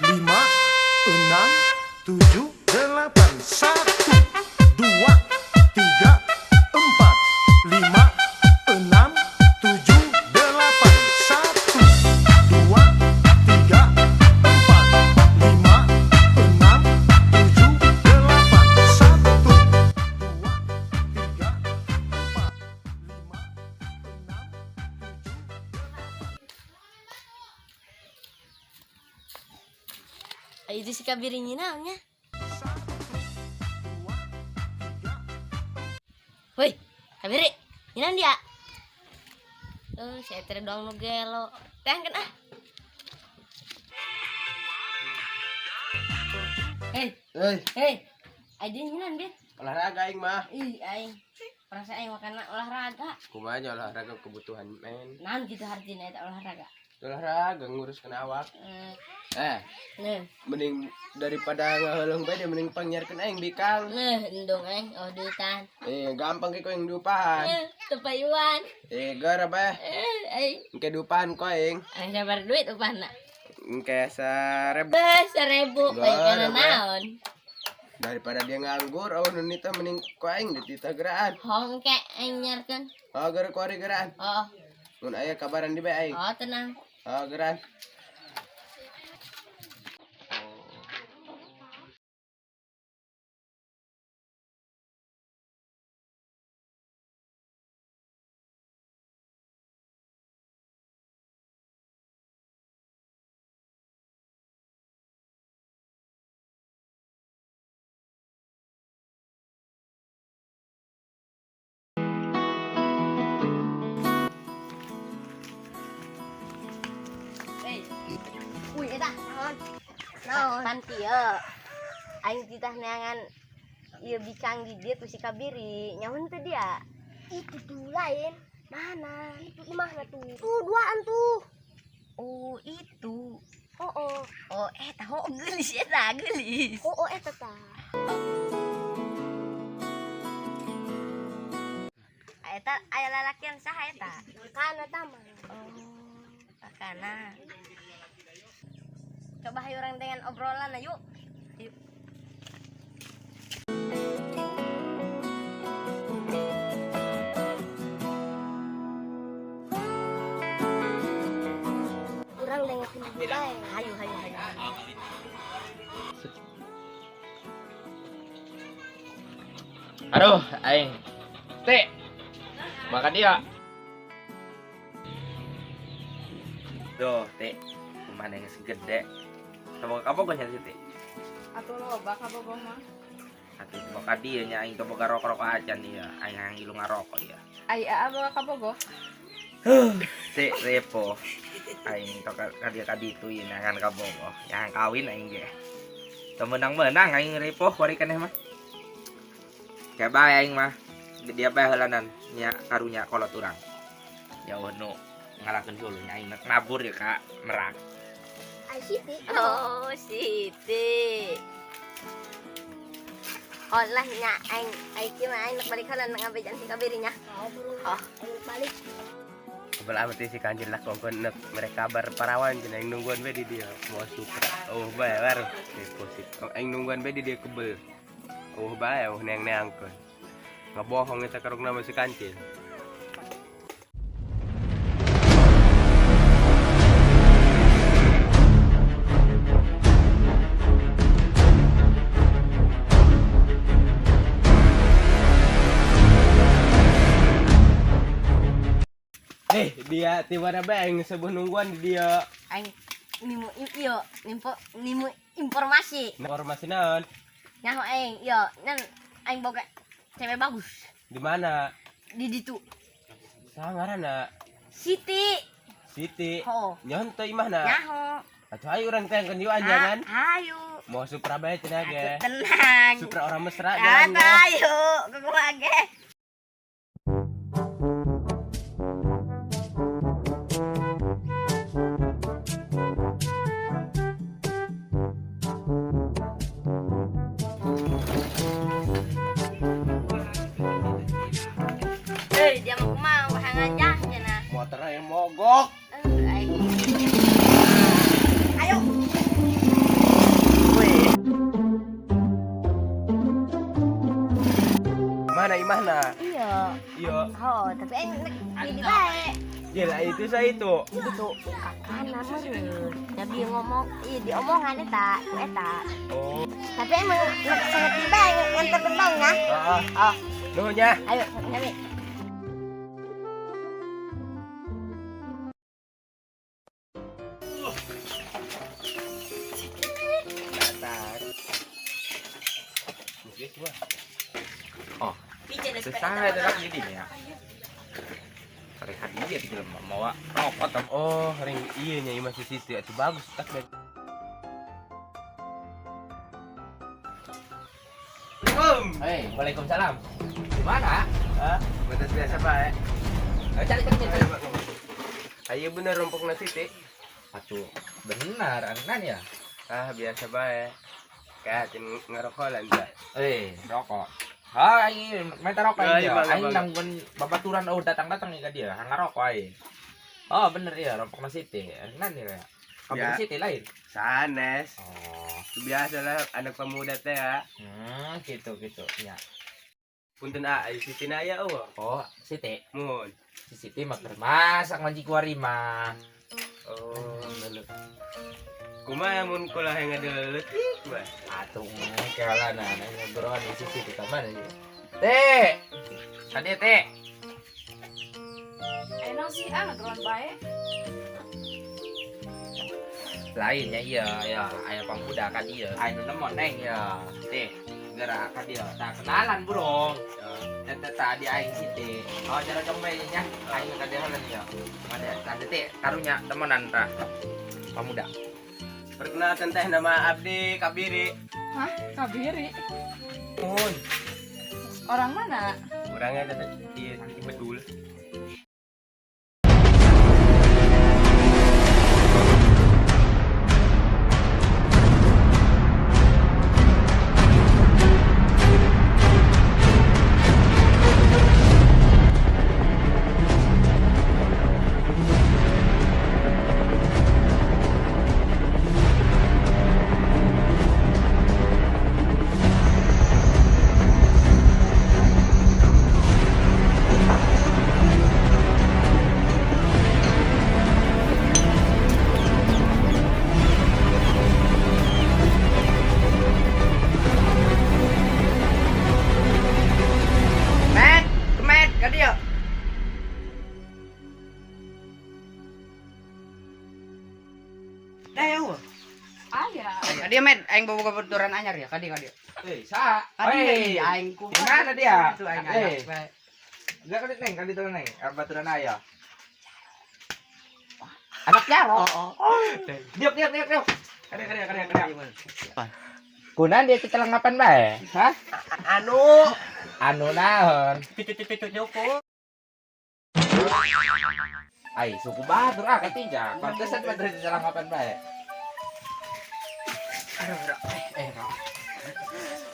5, 6, 7, 8. 1, 2, 3, 4, 5, 6, 7, 8. 1, 2, 3, 4, 5, 6, 7, 8. 1, 2, 3, 4, 5, 6, 7. Ay, itu si Kabiri naon nya? 1, 2, 3. Woi, Kabiri, nyinan dia. Eh, saya teh doang nu gelo. Teh kan ah. Hei, Hei, hei. Aja nyinan, Bir. Olahraga aing mah. Ih, aing. Perasaan aing makan olahraga. Kumaha nya olahraga kebutuhan men. Naon gitu artinya eta olahraga? Olahraga nguruskan awak. Eh, Eh, nah, mending daripada ngaheuleuh bae dia mending pangyarkeun aing bikang. Nah, endong aing oh duitan. Eh, gampang ke ku aing diupahan. Eh, tepayuan. Eh, gara bae. Eh, aing. Engke diupahan ku aing. Aing sabar duit upahna. Engke 1.000. Eh, 1.000 Gara, bae kana bae. naon? Daripada dia nganggur, oh nu nita mending ku aing ditita geraan. Hongke aing nyarkeun. Oh, gara ku ari geraan. Oh, Mun aya kabaran di bae aing. Oh tenang. Oh, geraan. Hei. Wih, eta naon? Naon? Pan kieu. Aing titah neangan ieu bikang di dieu ku si Kabiri. Nyaho teu dia? Itu tuh lain. Mana? Itu imahna tuh. Tuh duaan tuh. Oh, itu. Oh oh. Oh, eta oh geulis eta, geulis. Oh oh eta tah. Eta aya lalakian saha eta? Kana tah mah. Oh, kakana. Coba hayu urang dengan obrolan ayo. Yuk. Urang dengerin dulu bae. Hayu, hayu, hayu. Aduh, aing. Teh. Makan dia. Duh, Teh. Kumaha yang segede. Kamu kabogoh nya sih, Teh? Atuh loba kabogoh mah. Atuh boga dieu nya aing teu boga rokok-rokok acan ieu. Aing hayang ngilu ngarokok ieu. Ai aa boga kabogoh. Teh, repo. Aing tok ka dieu ka ditu ieu neangan kabogoh. Yang kawin aing ge. Teu meunang-meunang aing repo kuari keneh mah. Kayak bae aing mah. Dia bae heulanan nya karunya kolot urang. Ya nu ngalakeun suluh nya aing nabur ya ka merak. Ai Siti. Oh, Siti. Oh lah nya aing aing kieu mah aing nak balik heula nak ngabejan si Kabiri nya. Oh, buru. Oh. Aing balik. Kebel amat si kanjil lah kongkon nek mereka kabar parawan cenah aing nungguan bae di dia mau Supra. Oh bae war. Deposit. Oh, aing nungguan bae di dia kebel. Oh bae oh neang-neangkeun. Ngabohong eta karungna mah si kancil. Eh, dia tiba bae aing sebuah nungguan di dia. Aing nimu ieu nimpo nimu informasi. Informasi naon? Nyaho aing ieu ngan aing boga cewek bagus Di mana? Di ditu. Saha ngaranna? Siti. Siti. Oh. Nyaho teu imahna? Nyaho. Atuh ayo urang teh yuk anjangan. Ah, ayo. Mau Supra bae cenah ge. Atuh tenang. Supra orang mesra jalan Atuh ge. ayo kumaha ge. Eh, dia mah kumaha wah ngajah cenah. Motornya yang mogok. Eh, aing. Ayo. Oh, tapi aing di bae. Gila itu saya itu. Itu kakana meureun. Da bieu ngomong ieu diomongan eta, ku eta. Oh. Tapi emang sangat di bae nganterkeun bae nya. Heeh. Oh, Nuhun nya. Ayo kami. Oh, susah itu kan jadi ya. Tarik hadiah di dalam mau rokok tam. Oh, ring iya nya ieu mah si Siti atuh bagus tak dan. Assalamualaikum. Hei, waalaikumsalam. Di mana? Hah? Batas biasa bae. Ayo cari cari cari. Ayo bener rompokna Siti. Atuh, benar anan ya. Ah, biasa bae. Kayak ngerokok lah enggak. Eh, rokok. Ah, aing minta rokok Ayo, aing. bangga, Aing bangga. nanggun babaturan oh datang-datang nih ke dia, hang ngarokok aing. Oh, bener iya rompokna Siti. Anan ya. Kamu Ya. Siti lain. Sanes. Oh. Biasa lah anak pemuda teh ya. Gitu gitu. Ya. Punten ah, ayo Siti na aya eueuh. Oh, Siti. Muhun. Si Siti mah keur masak manji kuari mah. Oh, lalu. Kumaha mun kula hayang ngadeleutik bae. Atuh kelana ngobrol si Siti ka mana sih? Teh. Tadi teh. Enak sih ah ngobrol bae. Lainnya iya ya, aya pemuda ka dieu. Aya nu nemu neng ya. Teh, gerak ka dieu. Tah kenalan burung. Teh tadi aing Siti. Oh, cara cong bae nya. Aing ka dieu heula nya. Ada tah teh karunya temenan tah. Pemuda. Perkenalkan teh nama Abdi Kabiri. Hah? Kabiri. Muhun. Orang mana? Orangnya teh iya betul. Met, kemet ka dieu. Aya. Dia med, aing boga baturan anyar ya, kadi kadi. Eh, sa. Kadi Hei, aing ku. Di mana dia? Itu aing Eh. aing. Enggak kali neng, kali tuh neng, baturan aya. Anak jaro. Oh, Diuk, diuk, diuk, diuk. Kadi, kadi, kadi, kadi. Kunan dia cetelengapan bae? Hah? Anu, Anu naon? titik-titik nyukur. Ai, suku batur ah katinjak. Pantesan batur cetelengapan bae. Aduh, aduh. Eh, no.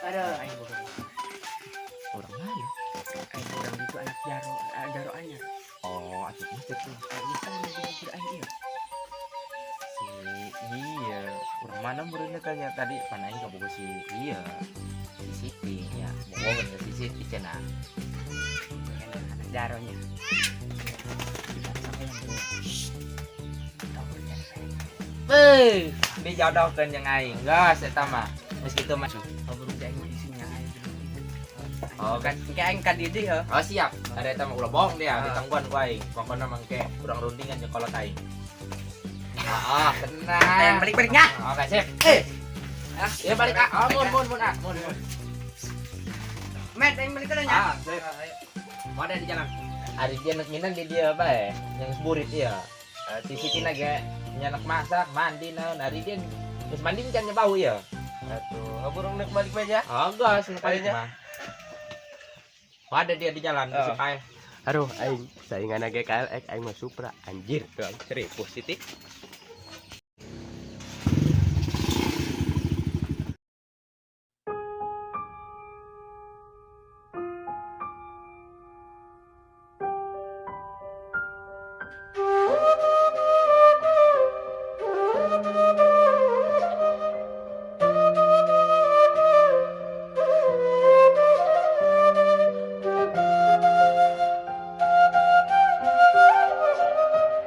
Aduh, aing boga. Orang mana? Aing orang itu anak jaro, jaro anyar. Oh, atuh mesti tuh. Bisa nih aing ieu. Si iya, orang mana muridnya tanya tadi pan aing kabogo si iya. Si Siti nya, bogo ke si Siti cenah. Anak jaronya. Sampai yang dulu. Beuh, dijodohkeun jeung aing. Geus eta mah. Geus kitu mah. Ngobrol aing di sini aing. Oh, kan Kayak aing ka dieu heuh. Oh siap, ada eta mah ulah bohong dia, ditangguan ku aing. Pokona mah engke urang rundingan jeung kolot aing. Ah, tenang. Aing balik-baliknya. Oke, sip. Eh. Ah, ya balik ah. Oh, mun mun mun ah, mun mun. Med, aing balik nya. Ah, sip. Mau ada di jalan. Ari dia nek minang di dia bae, yang burit ieu. Si Siti na ge nyanak masak, mandi naon. Ari dia geus mandi can bau ieu. Atuh, ngaburung nek balik bae ya. Oh, geus nek balik Kayaknya. mah. Ada dia di jalan, Oh. si pae. Aduh, aing saingan ge KLX aing mah Supra anjir tuh serius Siti.